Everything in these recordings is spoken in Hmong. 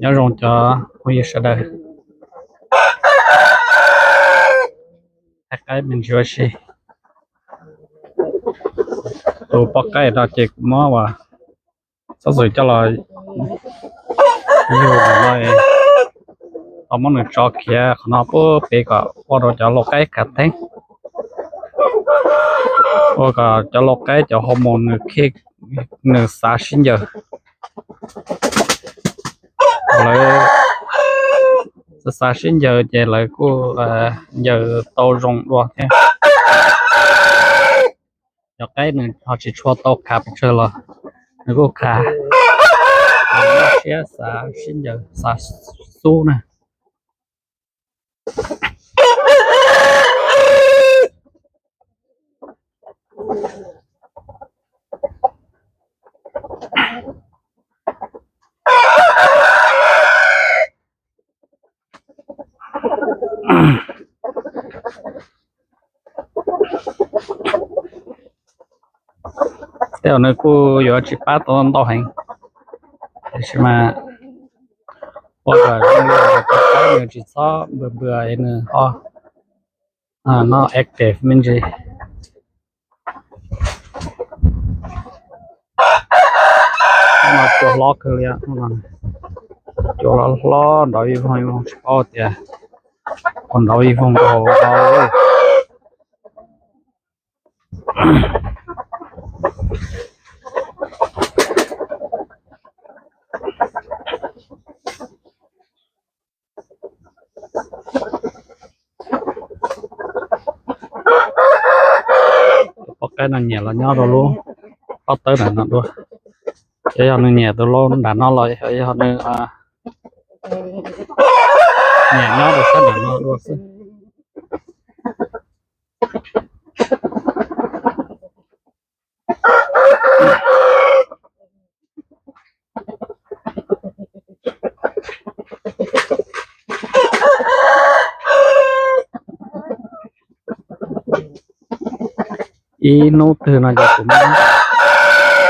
Nyob zoo cov phooj ywg sawv daws, thaij qaib me ntsis ua si. Tus poj qaib no ces kuv muab ua txhob txwm coj los yug no, tau muab nws tso khiav qhov no puag pem kom ua rau cov lau qaib khav theeb, ua kom cov lau qaib cov hormone nws, nws xav sib ncaws. Lawv xav sib ncaws ces lawv kuj ncaws tau zoo dua thiab. Cov qaib nws ho tsis tshua tau khav pes tsawg los nws kuj khav, siab xav sib ncaws xav xub na. Tej zaum nws kuj yuav tsis pab tau ntau heev, tiam sis mas ua kom zoo li cov qaib nws tsis txhob npws npws es nws ho no active me ntsis. No cua hlob kawg li, cua hlob hlob nrov vij voog, tsis paub tias ua nrov vij voog rau hauv no. Tus poj qaib no nyiam los nyob rau lub pob tawb nram no dua. Yog, yog nws nyiam tus lau nram no los yog nws nyiam nyob rau sab nram no dua xwb. Ib hnub twg no ces kuv muab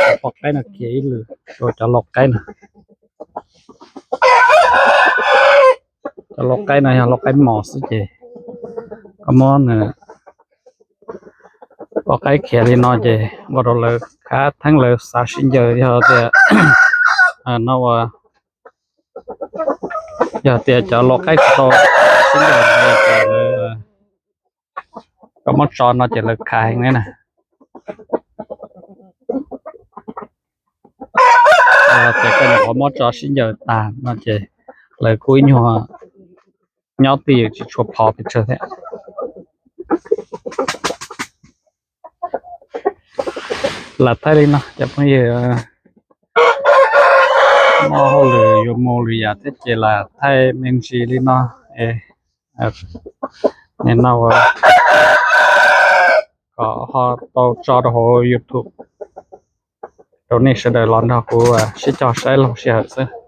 cov poj qaib no khiav ib lwm rau cov lau qaib no. Cov lau qaib no yog lau qaib mos xwb ces koj muab nws poj qaib khiav li no ces ua rau lawv khav theeb, lawv xav sib ncaws. Yog tias no ua, yog tias cov lau qaib tsis tau sib ncaws ces lawv, koj muab tso no ces lawv khav heev li na. Yog tias koj nyuam qhuav muab tso sib ncaws tag no ces lawv kuj ib nyuag nyob twj ywm tsis tshua phov pes tsawg thiab. Lam thaij li no cov phooj ywg, muaj hauj lwm yuav mus lwm yam thiab ces lam thaij me ntsis li no es nim no ua kom ho tau tso rau hauv YouTube rau nej sawv daws los nrog kuv sib cog saib lub sij hawm xwb.